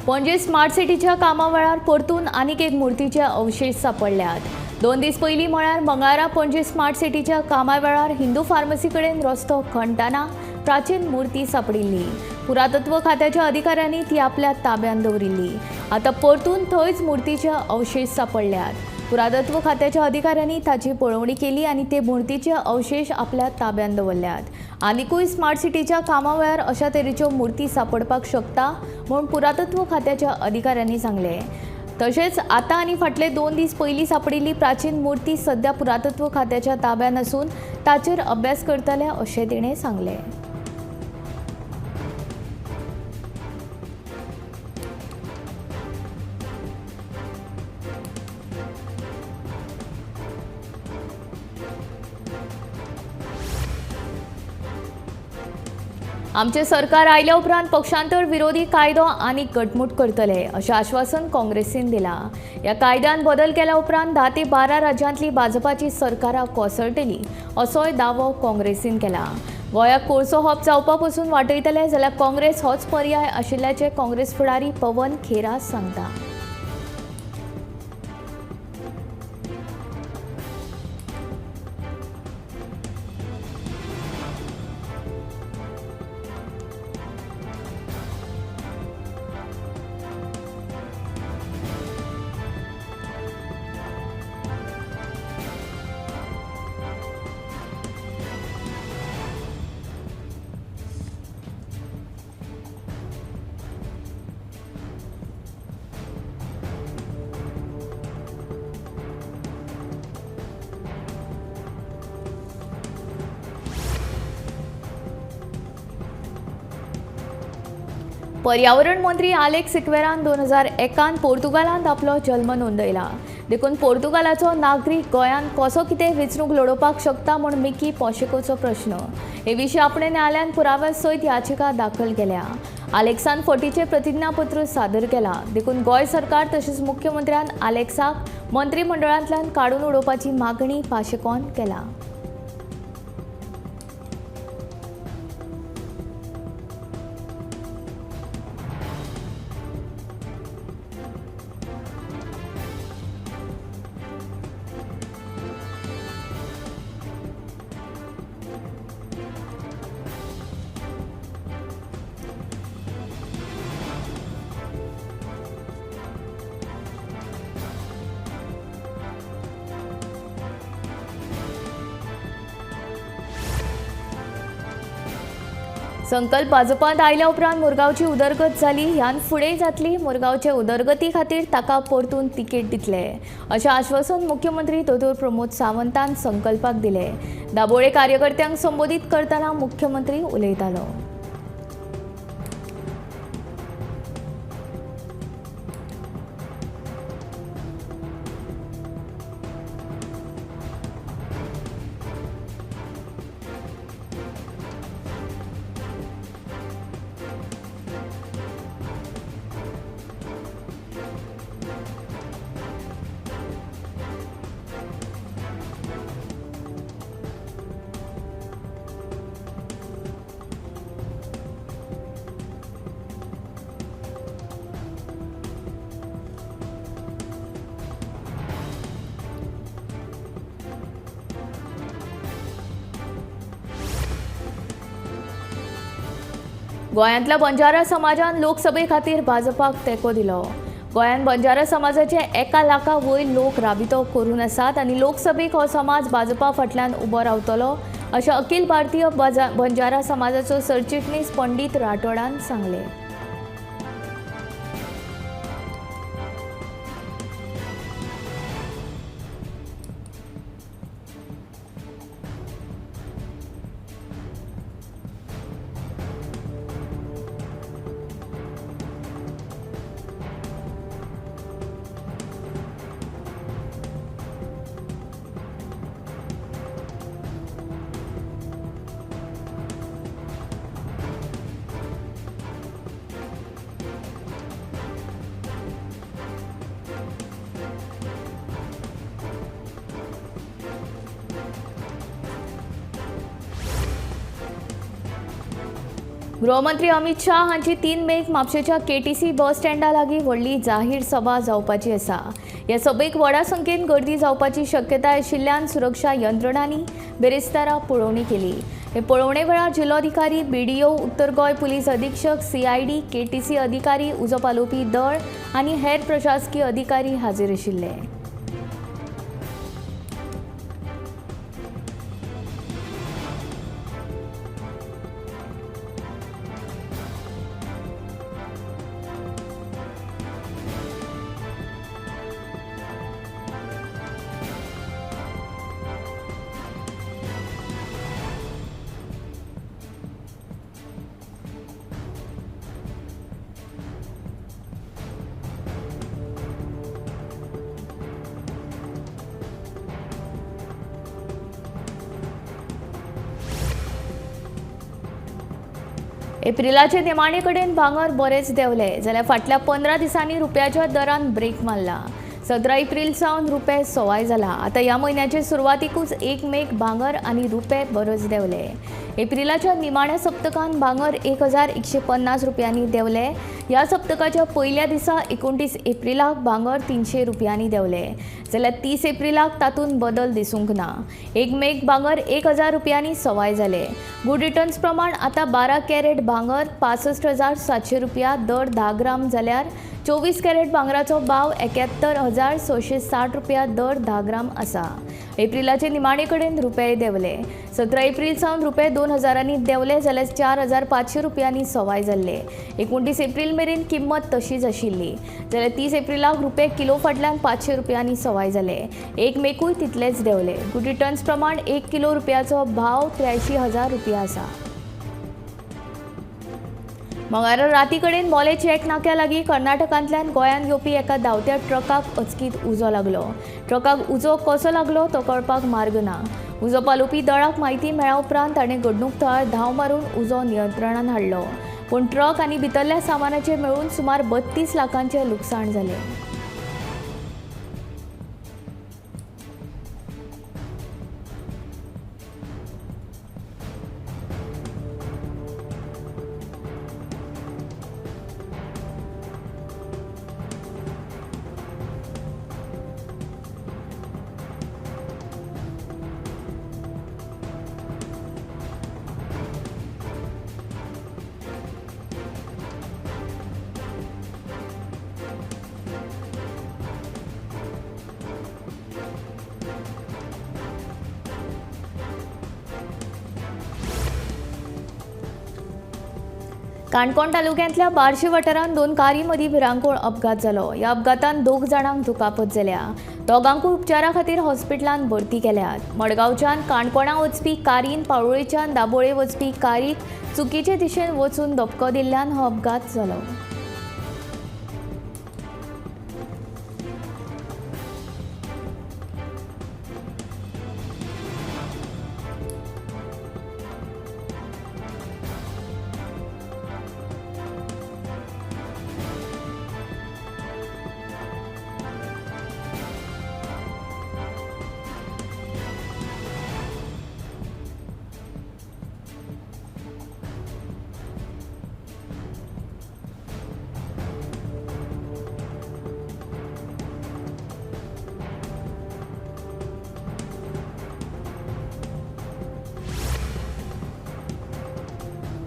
Panaji smart सिटीच्या कामा वेळार परतून आनीक एक मूर्तीचे अवशेष सापडल्यात. 2 दीस पयलीं म्हळ्यार मंगळारा पणजे स्मार्ट सिटीच्या कामा वेळार हिंदू फार्मसी कडेन रस्तो खणटाना प्राचीन मूर्ती सापडिल्ली. पुरातत्व खात्याच्या अधिकाऱ्यांनी ती आपल्या ताब्यात दवरिल्ली. आतां परतून थंयच मूर्तीचे अवशेष सापडल्यात. पुरातत्व खात्याच्या अधिकाऱ्यांनी ताची पळोवणी केली आनी ते मूर्तीचे अवशेष आपल्या ताब्यात दवरल्यात. आनिकूय स्मार्ट सिटीच्या कामा वेळार अशा तरेच्यो मूर्ती सापडपाक शकता म्हूण पुरातत्व खात्याच्या अधिकाऱ्यांनी सांगलें. तशेंच आतां आनी फाटले 2 दीस पयलीं सापडिल्ली प्राचीन मूर्ती सध्या पुरातत्व खात्याच्या ताब्यात आसून ताचेर अभ्यास करतले अशें तिणें सांगलें. आमचें सरकार आयल्या उपरांत पक्षांतर विरोधी कायदो आनीक घटमूट करतले अशें आश्वासन काँग्रेसीन दिलां. ह्या कायद्यान बदल केल्या उपरांत 10 ते 12 राज्यांतली भाजपाची सरकारां कोसळटली असोय दावो काँग्रेसीन केला. गोंयाक कोळसो हब जावपा पसून वाटयतले जाल्यार काँग्रेस होच पर्याय आशिल्ल्याचें काँग्रेस फुडारी पवन खेरा सांगता. पर्यावरण मंत्री आलेक्स सिक्वेरान 2001 पोर्तुगालांत आपलो जल्म नोंदयला. देखून पोर्तुगालाचो नागरीक गोंयांत कसो कितें वेंचणूक लडोवपाक शकता म्हूण मिकी पॉशेकोचो प्रश्न. हे विशीं आपणे न्यायालयान पुराव्या सयत याचिका दाखल केल्या. आलेक्सान फटीचें प्रतिज्ञापत्र सादर केलां. देखून गोंय सरकार तशेंच मुख्यमंत्र्यान आलेक्साक मंत्रीमंडळांतल्यान काडून उडोवपाची मागणी पाशेकोन केला. संकल्प भाजपांत आयल्या उपरांत मुरगांवची उदरगत जाली. ह्यान फुडें जातली. मुरगांवचे उदरगती खातीर ताका परतून तिकेट दितले अशें आश्वासन मुख्यमंत्री दोतोर प्रमोद सावंतान संकल्पाक दिलें. दाबोळे कार्यकर्त्यांक संबोधीत करतना मुख्यमंत्री उलयतालो. गोंयांतल्या बंजारा समाजान लोकसभे खातीर भाजपाक तेंको दिलो. गोंयांत बंजारा समाजाचे 1 लाखा वयर लोक राबितो करून आसात आनी लोकसभेक हो समाज भाजपा फाटल्यान उबो रावतलो अशें अखिल भारतीय बंजारा समाजाचो सरचिटणीस पंडित राठोडान सांगलें. गृहमंत्री अमित शाह हांची 3 मेक म्हापशेच्या केटीसी बस स्टँडा लागीं व्हडली जाहीर सभा जावपाची आसा. ह्या सभेक व्हडा संख्येन गर्दी जावपाची शक्यताय आशिल्ल्यान सुरक्षा यंत्रणांनी बिरेस्तारा पळोवणी केली. हे पळोवणे वेळार जिल्लोधिकारी, बीडीओ, उत्तर गोंय पुलीस अधीक्षक, सीआयडी, केटीसी अधिकारी, उजो पालोवपी दळ आनी हेर प्रशासकीय अधिकारी हाजीर आशिल्ले. एप्रिलाचे निमाणे कडेन भांगर बरेंच देंवले जाल्यार फाटल्या 15 दिसांनी रुपयाच्या दरान ब्रेक मारला. 17 एप्रिल सावन रुपये सवाय जाला. आतां ह्या म्हयन्याचे सुरवातीकूच 1 मेक भांगर आनी रुपये बरोच देंवले. एप्रिलाच्या निमाण्या सप्तकान भांगर 1150 रुपयांनी देंवले. ह्या सप्तकाच्या पयल्या दिसा 29 एप्रिलाक भांगर 300 रुपयांनी देंवले जाल्यार 30 एप्रिलाक तातूंत बदल दिसूंक ना. 1 मेक भांगर 1000 रुपयांनी सवाय जाले. गुड रिटर्न्स प्रमाण आतां 12 कॅरेट भांगर 65,700 रुपया दर 10 ग्राम जाल्यार 24 कॅरेट भांगराचो भाव 71,660 रुपया दर 10 ग्राम आसा. एप्रिलाचे निमाणे कडेन रुपये देंवले. 17 एप्रिल सावन रुपये 2000 देंवले जाल्यार 4500 रुपयांनी सवाय जाल्ले. 29 एप्रिल मेरेन किंमत तशीच आशिल्ली जाल्यार 30 एप्रिलाक रुपये किलो फाटल्यान 500 रुपयांनी सवाय जाले. 1 मेकूय तितलेच देंवले. गुड रिटर्न्स प्रमाण 1 किलो रुपयाचो भाव 83,000 रुपया आसा. मंगळारा राती कडेन मोले चेक नाक्या लागीं कर्नाटकांतल्यान गोंयांत येवपी एका धांवत्या ट्रकाक अचकीत उजो लागलो. ट्रकाक उजो कसो लागलो तो कळपाक मार्ग ना. उजो पालोवपी दळाक म्हायती मेळ्ळ्या उपरांत ताणें घडणूक थळार धांव मारून उजो नियंत्रणांत हाडलो. पूण ट्रक आनी भितरल्या सामानाचें मेळून सुमार 32 लाखांचें लुकसाण जालें. काणकोण तालुक्यांतल्या बार्शी वाठारांत 2 कारी मदीं भिरांकूळ अपघात जालो. ह्या अपघातांत 2 जाणांक दुखापत जाल्या. दोगांकूय उपचारा खातीर हॉस्पिटलांत भरती केल्यात. मडगांवच्यान काणकोणा वचपी कारीन पाळोळेच्यान दाबोळे वचपी कारीक चुकीचे दिशेन वचून धपको दिल्ल्यान हो अपघात जालो.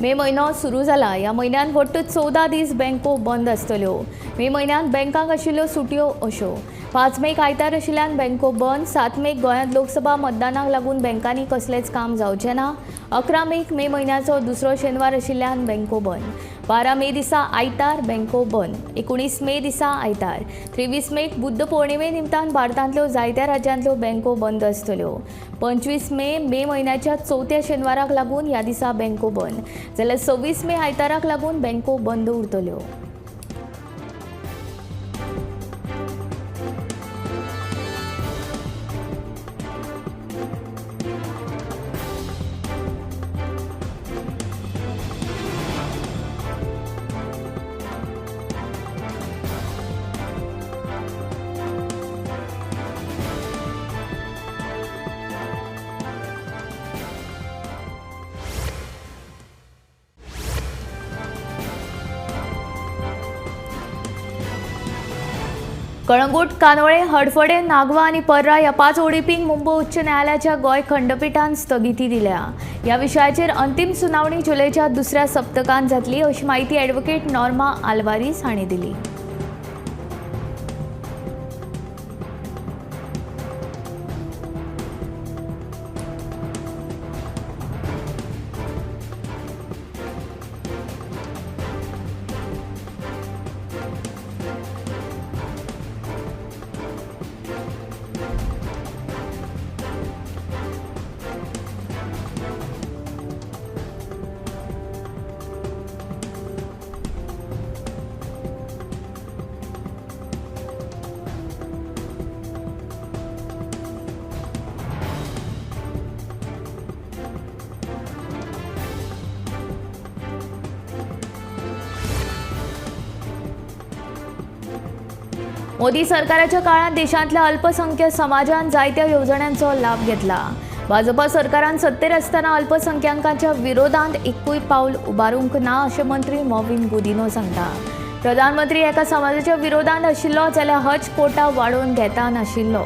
मे म्हयनो सुरू जाला. ह्या म्हयन्यांत वट्ट 14 दीस बँको बंद आसतल्यो. मे म्हयन्यांत बँकांक आशिल्ल्यो सुटयो अश्यो: 5 मेक आयतार आशिल्ल्यान बँको बंद. 7 मेक गोंयांत लोकसभा मतदानाक लागून बँकांनी कसलेंच काम जावचें ना. 11 मेक मे म्हयन्याचो दुसरो शेनवार आशिल्ल्यान बँको बंद. 12 मे दिसा आयतार बँको बंद. 19 मे दिसा आयतार. 23 मेक बुद्ध पौर्णिमे निमतान भारतांतल्यो जायत्या राज्यांतल्यो बँको बंद आसतल्यो. 25 मे मे म्हयन्याच्या चवथ्या शेनवाराक लागून ह्या दिसा बँको बंद जाल्यार 26 मे आयताराक लागून बँको बंद उरतल्यो. कळंगूट, कांदोळे, हडफडें, नागवा आनी पर्रा ह्या 5 ओडीपींक मुंबय उच्च न्यायालयाच्या गोंय खंडपिठान स्थगिती दिल्या. ह्या विशयाचेर अंतीम सुनावणी जुलयच्या दुसऱ्या सप्तकांत जातली अशी माहिती ॲडव्होकेट नॉर्मा आल्वारीस हांणी दिली. मोदी सरकाराच्या काळात देशांतल्या अल्पसंख्य समाजान जायत्या येवजण्यांचो लाभ घेतला. भाजपा सरकारान सत्तेर आसतना अल्पसंख्याकांच्या विरोधांत एकूय पावल उबारूंक ना अशें मंत्री मॉविन गुदिन्हो सांगता. प्रधानमंत्री एका समाजाच्या विरोधांत आशिल्लो जाल्यार हज कोटा वाडोवन घेता नाशिल्लो.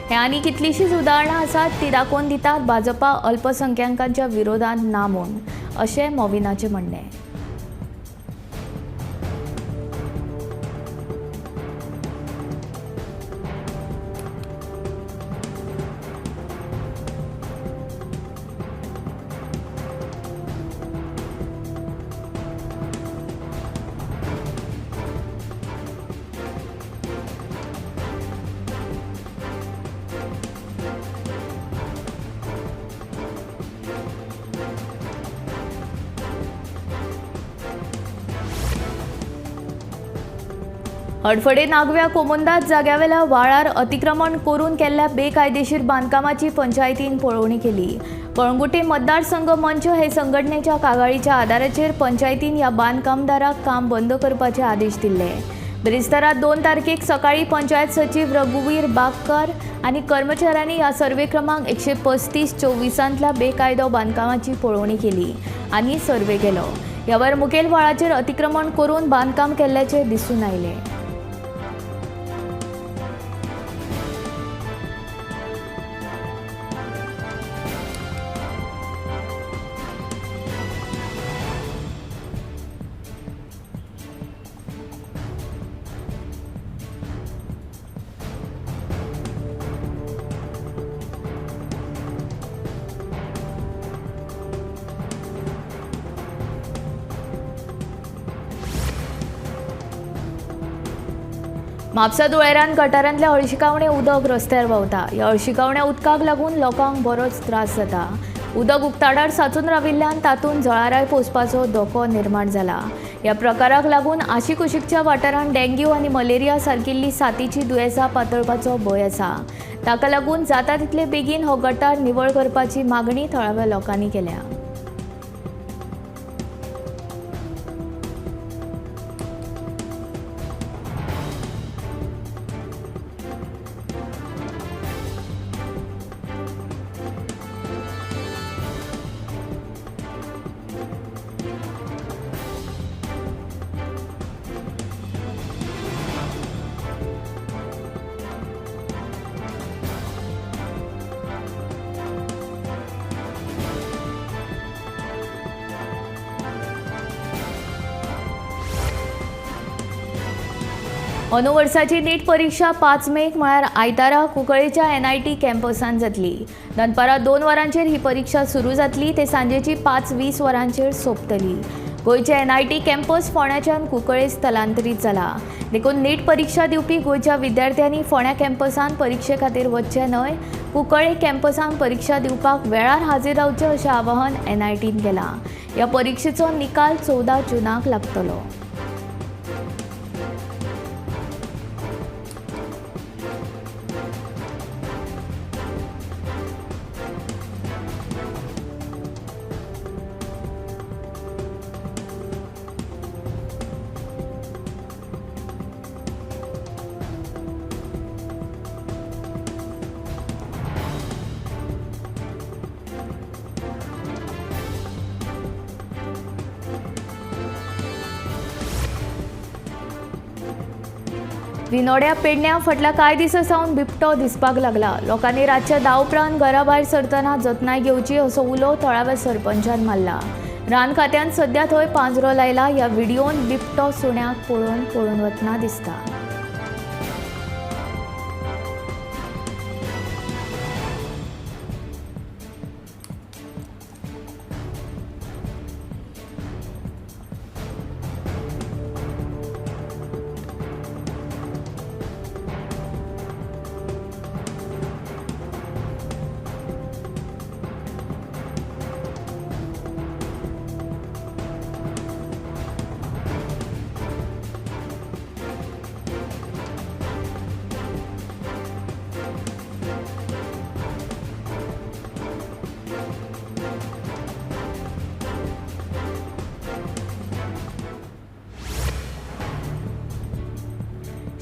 हे आनी कितलींशींच उदाहरणां आसात ती दाखोवन दितात भाजपा अल्पसंख्याकांच्या विरोधांत ना म्हूण, अशें मॉविनाचें म्हणणें. हडफडे नागव्या कोमुंदाद जाग्यावेल्या वाळार अतिक्रमण करून केल्ल्या बेकायदेशीर बांदकामाची पंचायतीन पळोवणी केली. कळंगुटे मतदारसंघ मंच हे संघटनेच्या कागाळीच्या आदाराचेर पंचायतीन ह्या बांदकामदाराक काम बंद करपाचे आदेश दिल्ले. बिरेस्तारा 2 तारखेक सकाळी पंचायत सचीव रघुवीर बागकर आनी कर्मचाऱ्यांनी ह्या सर्वे क्रमांक 135-24 बेकायदो बांदकामाची पळोवणी केली आनी सर्वे केलो. ह्या वेळार मुखेल व्हाळाचेर अतिक्रमण करून बांदकाम केल्ल्याचें दिसून आयलें. म्हापसा धुळेरान गटारांतल्या हळशिकावणें उदक रस्त्यार व्हांवता. ह्या हळशिकावण्या उदकाक लागून लोकांक बरोच त्रास जाता. उदक उक्ताडार सांचून राविल्ल्यान तातूंत जळाराय पोसपाचो धोको निर्माण जाला. ह्या प्रकाराक लागून आशिकुशीकच्या वाठारांत डेंग्यू आनी मलेरिया सारकिल्ली साथीची दुयेंसां पातळपाचो भंय आसा. ताका लागून जाता तितले बेगीन हो गटार निवळ करपाची मागणी थळाव्या लोकांनी केल्या. अंदू वर्साची नीट परीक्षा 5 मेक म्हळ्यार आयतारा कुंकळेच्या NIT कॅम्पसांत जातली. दनपारां 2 वरांचेर ही परीक्षा सुरू जातली ते सांजेची 5:20 वरांचेर सोंपतली. गोंयचे NIT campus फोंड्याच्यान कुंकळे स्थलांतरीत जाला. देखून नीट परीक्षा दिवपी गोंयच्या विद्यार्थ्यांनी फोंड्या कॅम्पसांत परीक्षे खातीर वचचें न्हय, कुंकळे कॅम्पसांत परीक्षा दिवपाक वेळार हाजीर रावचें अशें आवाहन NITन केलां. ह्या परिक्षेचो निकाल 14 जूनाक लागतलो. विनोड्या पेडण्या फाटल्या कांय दिसां सावन बिबटो दिसपाक लागला. लोकांनी रातच्या 10 उपरांत घरा भायर सरतना जतनाय घेवची असो उलो थळाव्या सरपंचान मारला. रान खात्यान सद्या थंय पांजरो लायला. ह्या व्हिडियोन बिबटो सुण्याक पळोवन पळून वतना दिसता.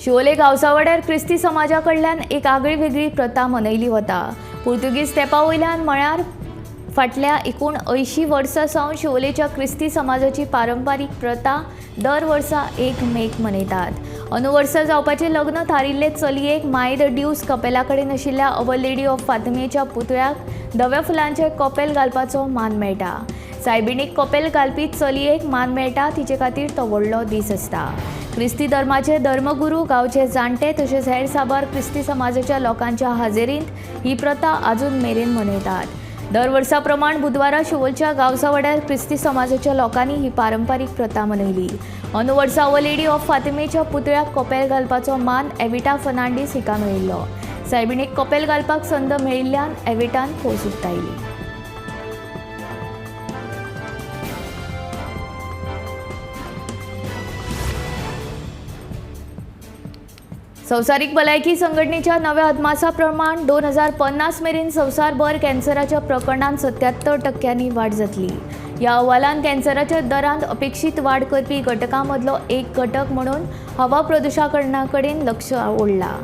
शिवोले गांवसावाड्यार क्रिस्ती समाजा कडल्यान एक आगळी वेगळी प्रथा मनयली वता. पुर्तुगीज तेंपा वयल्यान म्हळ्यार फाटल्या 79 वर्सां सावन शिवोलेच्या क्रिस्ती समाजाची पारंपारीक प्रथा दर वर्सा 1 मेक मनयतात. अंदू वर्सा जावपाचें लग्न थारिल्ले चलयेक माय the ड्यूस कपेला कडेन आशिल्ल्या our lady of फातिमेच्या पुतळ्याक धव्या फुलांचें कपेल घालपाचो मान मेळटा. सायबिणीक कपेल घालपी चलयेक मान मेळटा, तिचे खातीर तो व्हडलो दीस आसता. क्रिस्ती धर्माचे धर्मगुरू, गांवचे जाणटे तशेंच हेर साबार क्रिस्ती समाजाच्या लोकांच्या हाजेरींत ही प्रथा अजून मेरेन मनयतात. दर वर्सा प्रमाण बुधवारा शिवोलच्या गांवसावाड्यार क्रिस्ती समाजाच्या लोकांनी ही पारंपारीक प्रथा मनयली. अंदू वर्सा our lady of फातिमेच्या पुतळ्याक कपेल घालपाचो मान एविटा फर्नांडीस हिका मेळिल्लो. सायबिणीक कपेल घालपाक संद मेळिल्ल्यान एविटान खोस उक्तायली. संवसारीक भलायकी संघटनेच्या नव्या अदमासा प्रमाण 2050 मेरेन संवसारभर कॅन्सराच्या प्रकरणांत 77% वाड जातली. ह्या अहवालान कॅन्सराच्या दरांत अपेक्षीत वाड करपी घटकां मदलो एक घटक म्हणून हवा प्रदुशणा कडेन लक्ष ओडलां.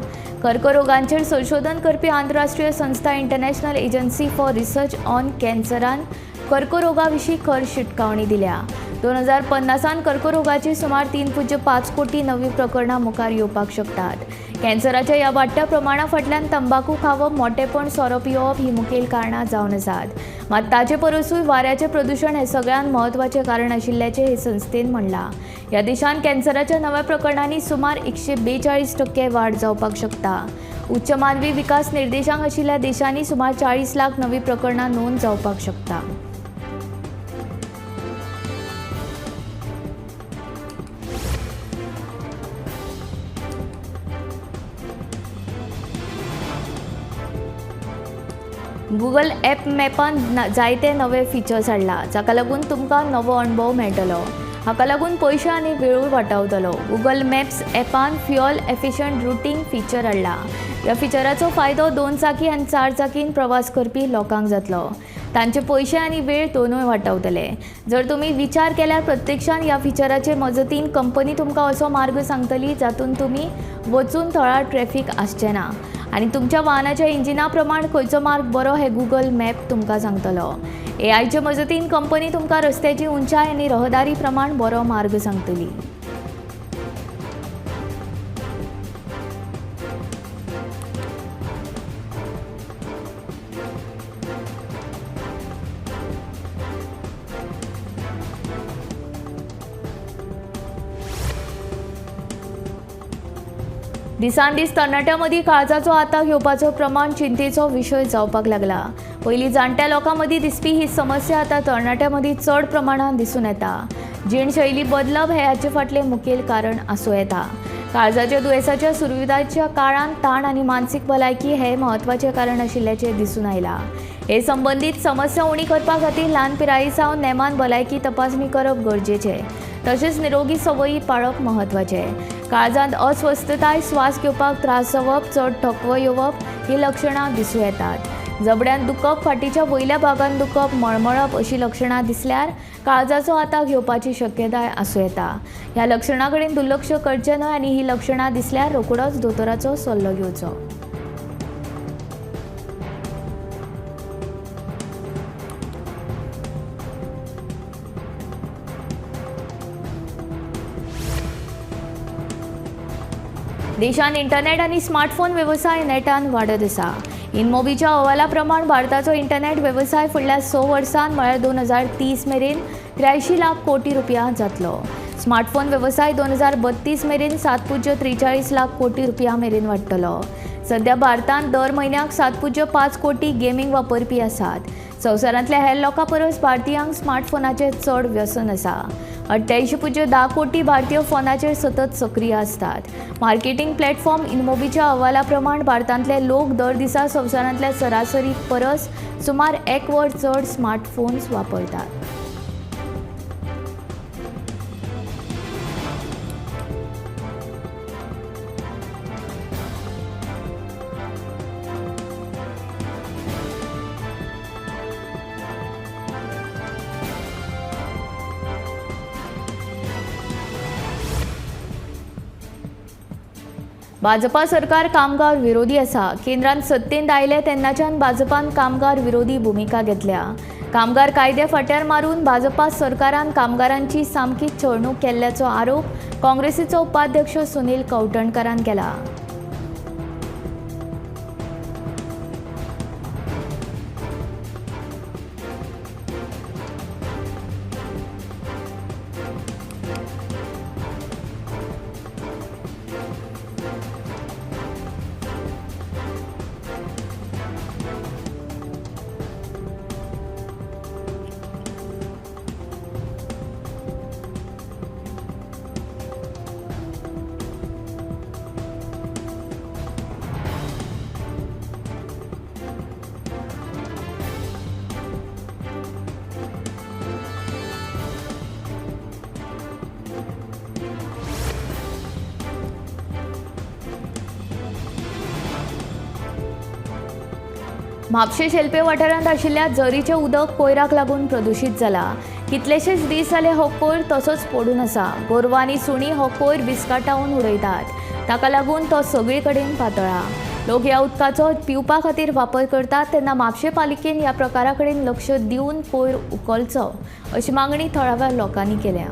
कर्करोगांचेर संशोधन करपी आंतरराष्ट्रीय संस्था international agency for research on कॅन्सरान कर्करोगा विशीं खर शिटकावणी दिल्या. 2050 कर्करोगाची सुमार 3.5 कोटी नवी प्रकरणां मुखार येवपाक शकतात. कॅन्सराच्या ह्या वाडट्या प्रमाणा फाटल्यान तंबाकू खावप, मोटेपण, सोरो पियोवप ही मुखेल कारणां जावन आसात. मात ताचे परसूय वाऱ्याचें प्रदुशण हें सगळ्यांत म्हत्वाचें कारण आशिल्ल्याचें हे संस्थेन म्हणलां. ह्या देशांत कॅन्सराच्या नव्या प्रकरणांनी सुमार 142% वाड जावपाक शकता. उच्च मानवी विकास निर्देशांक आशिल्ल्या देशांनी सुमार 40 लाख नवी प्रकरणां नोंद जावपाक शकता. गुगल ॲप मॅपान जायते नवे फिचर्स हाडला, जाका लागून तुमकां नवो अणभव मेळटलो. हाका लागून पयशे आनी वेळूय वाटावतलो. गुगल मॅप्स ॲपान फ्युअल एफिशंट रुटींग फिचर हाडला. ह्या फिचराचो फायदो 2 चाकी आनी 4 चाकीन प्रवास करपी लोकांक जातलो. तांचे पयशे आनी वेळ दोनूय वाटावतले. जर तुमी विचार केल्यार प्रत्यक्षान ह्या फिचराचे मजतीन कंपनी तुमकां असो मार्ग सांगतली जातून तुमी वचून थळार ट्रॅफीक आसचें ना आनी तुमच्या वाहनाच्या इंजिना प्रमाण खंयचो मार्ग बरो हें गुगल मॅप तुमकां सांगतलो. एआयचे मजतीन कंपनी तुमकां रस्त्याची उंचाय आनी रहदारी प्रमाण बरो मार्ग सांगतली. दिसान दीस तरणाट्यां मदीं काळजाचो आताक येवपाचो प्रमाण चिंतेचो विशय जावपाक लागला. पयलीं जाणट्या लोकां मदीं दिसपी ही समस्या आतां तरणाट्यां मदीं चड प्रमाणांत दिसून येता. जीणशैली बदलप हें हाचे फाटलें मुखेल कारण आसूं येता. काळजाच्या दुयेंसाच्या सुरवातीच्या काळांत ताण आनी मानसीक भलायकी हें म्हत्वाचें कारण आशिल्ल्याचें दिसून आयलां. हे संबंदीत समस्या उणी करपा खातीर ल्हान पिराये सावन नेमान भलायकी तपासणी करप गरजेचें, तशेंच निरोगी संवयी पाळप म्हत्वाचें. काळजांत अस्वस्थताय, श्वास घेवपाक त्रास जावप, चड थकवो येवप ही लक्षणां दिसूं येतात. जबड्यांत दुखप, फाटीच्या वयल्या भागांत दुखप, मळमळप अशी लक्षणां दिसल्यार काळजाचो आताक येवपाची शक्यताय आसूं येता. ह्या लक्षणां कडेन दुर्लक्ष करचें न्हय आनी ही लक्षणां दिसल्यार रोखडोच दोतोराचो सल्लो घेवचो. देशांत इंटरनेट आनी स्मार्टफोन वेवसाय नेटान वाडत आसा. इनमोबीच्या अहवाला प्रमाण भारताचो इंटरनेट वेवसाय फुडल्या 6 वर्सांत म्हळ्यार 2030 मेरेन 83 लाख कोटी रुपया जातलो. स्मार्टफोन वेवसाय 2032 मेरेन 7.43 लाख कोटी रुपया मेरेन वाडटलो. सध्या भारतांत दर म्हयन्याक 7.5 कोटी गेमींग वापरपी आसात. संवसारांतल्या हेर लोकां परस भारतीयांक स्मार्टफोनाचें चड व्यसन आसा. 88.10 कोटी भारतीय फोनाचेर सतत सक्रीय आसतात. मार्केटिंग प्लॅटफॉर्म इनमोबीच्या अहवाला प्रमाण भारतांतले लोक दर दिसा संवसारांतल्या सरासरी परस सुमार 1 वर चड स्मार्टफोन्स वापरतात. भाजपा सरकार कामगार विरोधी आसा. केंद्रान सत्तेंत आयले तेन्नाच्यान भाजपान कामगार विरोधी भुमिका घेतल्या. कामगार कायदे फाट्यार मारून भाजपा सरकारान कामगारांची सामकी छळणूक केल्ल्याचो आरोप काँग्रेसीचो उपाध्यक्ष सुनील कवठणकरान केला. म्हापशें शेल्पे वाठारांत आशिल्ल्या जरीचें उदक कोयराक लागून प्रदुशीत जाला. कितलेशेच दीस जाले हो कोयर तसोच पडून आसा. गोरवां आनी सुणीं हो कोयर विस्काटावन उडयतात. ताका लागून तो सगळे कडेन पातळा. लोक ह्या उदकाचो पिवपा खातीर वापर करतात तेन्ना म्हापशें पालिकेन ह्या प्रकारा कडेन लक्ष दिवन कोयर उखलचो अशी मागणी थळाव्या लोकांनी केल्या.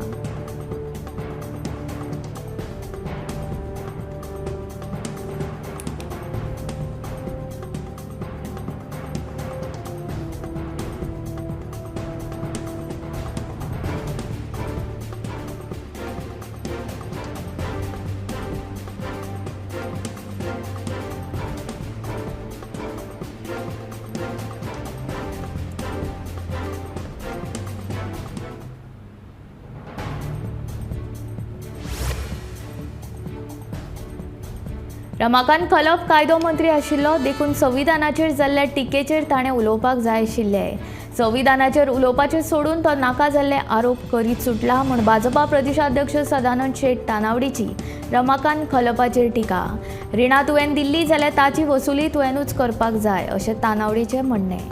रमाकांत खलप कायदो मंत्री आशिल्लो देखून संविधानाचेर जाल्ल्या टिकेचेर ताणें उलोवपाक जाय आशिल्लें. संविधानाचेर उलोवपाचें सोडून तो नाका जाल्ले आरोप करीत सुटला म्हूण भाजपा प्रदेशाध्यक्ष सदानंद शेट तानावडीची रमाकांत खलपाचेर टिका. रिणां तुवें दिल्ली जाल्यार ताची वसुली तुवेंनूच करपाक जाय अशें तानावडीचें म्हणणें.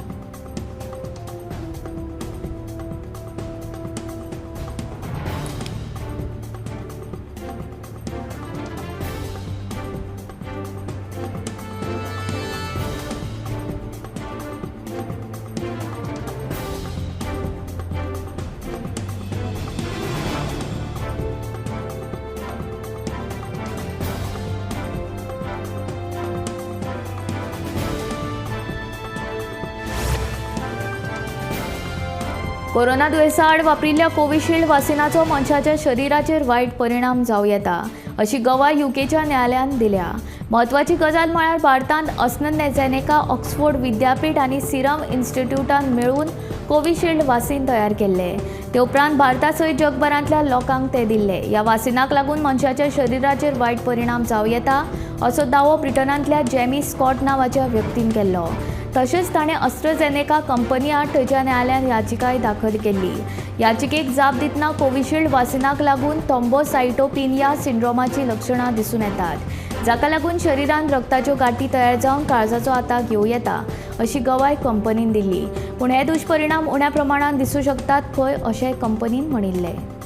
कोरोना दुयेंसा आड वापरिल्ल्या कोविशिल्ड वासिनाचो मनशाच्या शरिराचेर वायट परिणाम जावं येता अशी गवाय युकेच्या न्यायालयान दिल्या. म्हत्वाची गजाल म्हळ्यार भारतांत अस्ट्राझेनेका, ऑक्सफोर्ड विद्यापीठ आनी सिरम इन्स्टिट्यूटान मेळून कोविशिल्ड वासीन तयार केल्ले. ते उपरांत भारता सयत जगभरांतल्या लोकांक ते दिल्ले. ह्या वासिनाक लागून मनशाच्या शरिराचेर वायट परिणाम जावं येता असो दावो ब्रिटनांतल्या जेमी स्कॉट नांवाच्या व्यक्तीन केल्लो. तशेंच ताणें अस्ट्राझेनेका कंपनी आड थंयच्या न्यायालयांत याचिकाय दाखल केल्ली. याचिकेक जाप दितना कोविशिल्ड वासिनाक लागून थ्रोम्बोसायटोपिनिया सिंड्रोमाची लक्षणां दिसून येतात, जाका लागून शरिरांत रक्ताच्यो गांठी तयार जावन काळजाचो आताक येवं येता अशी गवाय कंपनीन दिल्ली. पूण हे दुश्परिणाम उण्या प्रमाणांत दिसूं शकतात खंय अशें कंपनीन म्हणिल्लें.